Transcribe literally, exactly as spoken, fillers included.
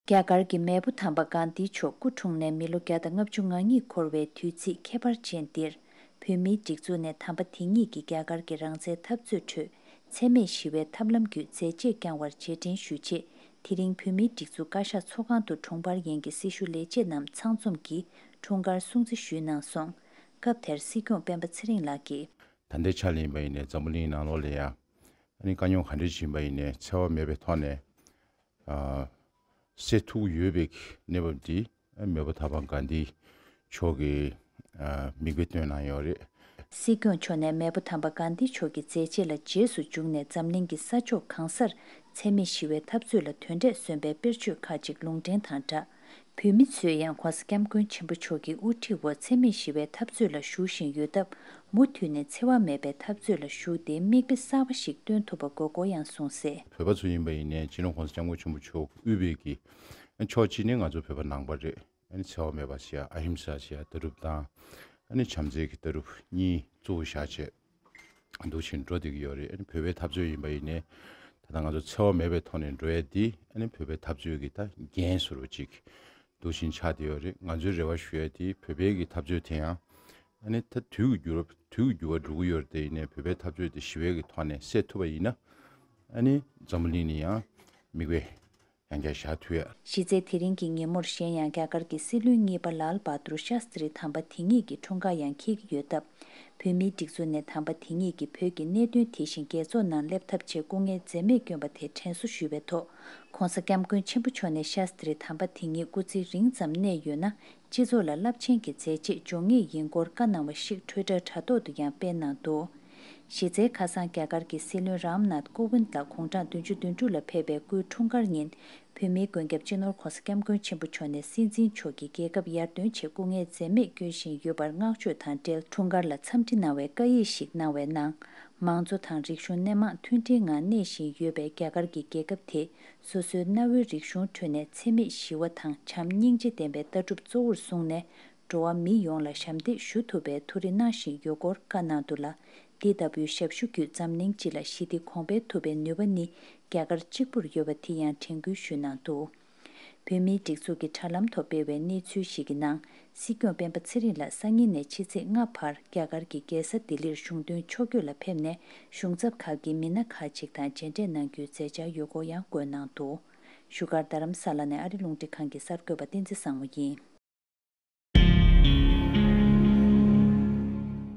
རྒྱ་གར་གྱི་མེས་པོ་དམ་པ་གྷན་དྷི་མཆོག་སྐུ་འཁྲུངས་ནས་མི་ལོ་བརྒྱ་དང་ལྔ་བཅུ་ང་གཉིས་འཁོར་བའི་དུས་ཚིགས་ཁྱད་པར་ཅན་འདིར། བོད་མིའི་སྒྲིག་འཛུགས་ནས་དམ་པ་དེ་ཉིད་ཀྱི་རྒྱ་གར་གྱི་རང་བཙན་འཐབ་རྩོད་ཁྲོད་འཚེ་མེད་ཞི་བའི་ཐབས་ལམ་བརྒྱུད་མཛད་རྗེས་བསྐྱངས་བར་རྗེས་དྲན་ཞུ་ཆེད། དེ་རིང་བོད་མིའི་སྒྲིག་འཛུགས་བཀའ་ཤག་ཚོགས་ཁང་དུ་དྲུང་འཕར་ཡན་གྱི་སྲི་ཞུ་ལས་བྱེད་རྣམས་ཚང་འཛོམས་ཀྱིས་འཁྲུངས་སྐར་སྲུང་བརྩི་ཞུས་གནང་སོང་། སྐབས་དེར་སྲིད་སྐྱོང་སྤེན་པ་ཚེ་རིང་ལགས་ཀྱིས། ད་ལྟའི་ཆ་ལ་ཡིན་པ་ཡིན་ནའི་འཛམ་བུ་གླིང་ནང་ལོགས་ལ་ཡང་ཨ་ནི་དཀའ་རྙོག་ག་འདྲ་ཞིག་ཡིན་པ་ཡིན་ནའི་འཚེ་བ་མེད་པའི་ཐོག་ནས་ཨ་སེལ་ཐུབ་ཡོད་པའི་གནས་བབ་འདི་ཨ་མེས་པོ་དམ་པ་གྷན་དྷི་མཆོག་གིས་ཨ་མིག་དཔེ་སྟོན་གནང་ཡོད་རེད། སྲིད་སྐྱོང་མཆོག་ནས་མེས་པོ་དམ་པ་གྷན་དྷི་མཆོག་གི་མཛད་རྗེས་ལ་རྗེས་སུ་འཇུག་ནས་འཛམ་གླིང་གི་ས་ཕྱོགས་གང་སར་འཚེ་མེད་ཞི་བའི་འཐབ་རྩོད་ལ་དོན་འབྲས་སོན་པའི་དཔེར་བརྗོད་ཁག་ཅིག་ལུང་འདྲེན་དང་སྦྲགས། བོད་མི་ཚོས་ཡང་༧གོང་ས་༧སྐྱབས་མགོན་ཆེན་པོ་མཆོག་གི་དབུ་ཁྲིད་འོག་འཚེ་མེད་ཞི་བའི་འཐབ་རྩོད་ལ་ཞུགས་བཞིན་ཡོད་སྟབས། མུ་མཐུད་ནས་འཚེ་བ་མེད་པའི་འཐབ་རྩོད་ལ་ཞུགས་ཏེ་མིག་དཔེ་གསར་པ་ཞིག་སྟོན་ཐུབ་པ་དགོས་སྐོར་ཡང་གསུངས་གསལ། བོད་པ་ཚོ་ཡིན་པ་ཡིན་ནའི་སྤྱི་ནོར་༧གོང་ས་༧སྐྱབས་མགོན་ཆེན་པོ་མཆོག་དབུས་པའི་གི་ཕྱོགས་གཅིག་ནས་ང་ཚོ་བོད་པ་ནང་པ་རེད། ཨ་ནི་འཚེ་བ་མེད་པ་ཞེས་ཨ་ཧིམ་ས་ཞེས་ལྟ་གྲུབ་དང་། ཨ་ནི་བྱམས་བརྩེ་གི་ལྟ་གྲུབ་གཉིས་གཙོ་བོ་བཞག་བྱས། འདུག་བཞིན་འགྲོ་བསྡད་ཀྱི་ཡོད་རེད། ཨ་ནི་བོད་པའི་འཐབ་རྩོད་ཡིན་པ་ཡིན་ནའི་ད་ལྟ་ང་ཚོ་འཚེ་བ་མེད་པའི་ཐོག་ནས་འགྲོ་ཡ་འདི་ཨ་ནི་བོད་པའི་འཐབ་རྩོད་ཀྱི་ད་འགན་ཟུར་པ་ཅིག་འདུག་བཞིན་ཆགས་བསྡད་ཡོད་རེད། ང་ཚོའི་རེ་བ་ཞུ་ཡ་འདི་བོད་པའི་གི་འཐབ་རྩོད་དེ་ཡང་ཨ་ནི་ད་དུས་ཀྱི་འགྱུར་བ་དུས་ཀྱི་འགྱུར་བ་འགྲོ་གི་ཡོད་རེད། དེ་ཡིན་ནའི་བོད་པའི་འཐབ་རྩོད་དེ་ཞི་བའི་གི་ཐོག་ནས་སེལ་ཐུབ་པ་ཡིན་ན་ཨ་ནི་འཛམ་བུ་གླིང་ནས་ཡང་མིག་དཔེ་ཡང་བསྐྱར་བཞག་ཐུབ་ཡ། གཞི་རྩའི་དེ་རིང་གི་ཉིན་མོར་གཞན་ཡང་རྒྱ་གར་གྱི་སྲིད་བློན་གཉིས་པ་ལཱལ་བྷ་དུར་ཤཱསྟྲི་དམ་པ་དེ་ཉིད་ཀྱི་འཁྲུངས་སྐར་ཡང་འཁེལ་གྱི་ཡོད་སྟབས། བོད་མིའི་སྒྲིག་འཛུགས་ནས་དམ་པ་དེ་ཉིད་ཀྱིས་བོད་ཀྱི་གནད་དོན་དེ་བཞིན་རྒྱལ་ཚོགས་ནང་སླེབས་ཐབས་ཆེད་སྐུ་ངལ་འཛེམས་མེད་བསྐྱོན་པ་དེ་དྲན་གསོ་ཞུས་པའི་ཐོག ༸གོང་ས་༸སྐྱབས་མགོན་ཆེན་པོ་མཆོག་ནས་ཤཱསྟྲི་དམ་པ་དེ་ཉིད་སྐུ་ཚེ་རིང་ཙམ་གནས་ཡོད་ན། སྤྱི་ཚོགས་ལ་རླབས་ཆེན་གྱི་མཛད་རྗེས་འཇོག་ངེས་ཡིན་སྐོར་བཀའ་གནང་བ་ཞིག་ཊུའི་ཊར་དྲ་ཐོག་ཏུ་ཡང་སྤེལ་གནང་འདུག་གཞི་རྩའི་ཁ་སང་རྒྱ་གར་གྱི་སྲིད་བློན་རམ་ནཱཐ་ཀོ་ཝིན་ལགས་དགུང་གྲངས་བདུན་ཅུ་དོན་དྲུག་ལ་ཕེབས་པའི་སྐུའི་འཁྲུངས་སྐར་ཉིན། བོད་མིའི་མགོན་སྐྱབས་སྤྱི་ནོར་༸གོང་ས་༸སྐྱབས་མགོན་ཆེན་པོ་མཆོག་ནས་སྲིད་འཛིན་མཆོག་གིས་རྒྱལ་ཁབ་ཡར་ཐོན་ཆེད་སྐུ་ངལ་འཛེམས་མེད་བསྐྱོན་བཞིན་ཡོད་པར་བསྔགས་བརྗོད་དང་འབྲེལ་འཁྲུངས་སྐར་ལ་འཚམས་འདྲི་གནང་བའི་བཀའ་ཡིག་ཞིག་གནང་བའི་ནང་། མང་གཙོ་དང་རིག་གཞུང་སྣེ་མང་མཐུན་སྒྲིལ་ངང་གནས་བཞིན་ཡོད་པའི་རྒྱ་གར་གྱི་རྒྱལ་ཁབ་དེས་སོ་སོའི་གནའ་བོའི་རིག་གཞུང་ཁྲོད་ནས་འཚེ་མེད་ཞི་བ་དང་བྱམས་སྙིང་རྗེ་ལྡན་པའི་ལྟ་གྲུབ་གཙོ་བོར་བཟུང་ནས། འགྲོ་བ་མི་ཡོངས་ལ་ཞབས་འདེགས་ཞུ་ཐུབ་པའི་ཐུགས་རེ་གནང་བཞིན་ཡོད་སྐོར་བཀའ་གནང་འདུག་ལ། འདི་ལྟ་བུའི་ཞབས་ཞུ་བརྒྱུད་འཛམ་གླིང་སྤྱི་ལ་ཞི་བདེ་གོང་འཕེལ་ཐུབ་པའི་ནུས་པ་ནི་རྒྱ་གར་གཅིག་པུར་ཡོད་པ་དེ་ཡང་དྲན་སྐུལ་ཞུས་གནང་འདུག་བོད་མིའི་སྒྲིག་འཛུགས་ཀྱི་དྲ་ལམ་ཐོག་སྤེལ་བའི་གནས་ཚུལ་ཞིག་གི་ནང་། སྲིད་སྐྱོང་སྤེན་པ་ཚེ་རིང་ལགས་སང་ཉིན་ནས་ཕྱི་ཚེས་ལྔ་བར་རྒྱ་གར་གྱི་རྒྱལ་ས་ལྡི་ལིར་གཞུང་དོན་ཕྱོགས་བསྐྱོད་ལ་ཕེབས་ནས་གཞུང་ཚབ་ཁག་གི་མི་སྣ་ཁག་ཅིག་དང་མཇལ་འཕྲད་གནང་རྒྱུའི་མཛད་འཆར་ཡོད་སྐོར་ཡང་བཀོད་གནང་འདུག་བཞུགས་སྒར་རྡ་རམ་ས་ལ་ནས་ཨ་རི་རླུང་འཕྲིན་ཁང་གི་གསར་འགོད་པ་བསྟན་འཛིན་བཟང་མོ་ཡིན།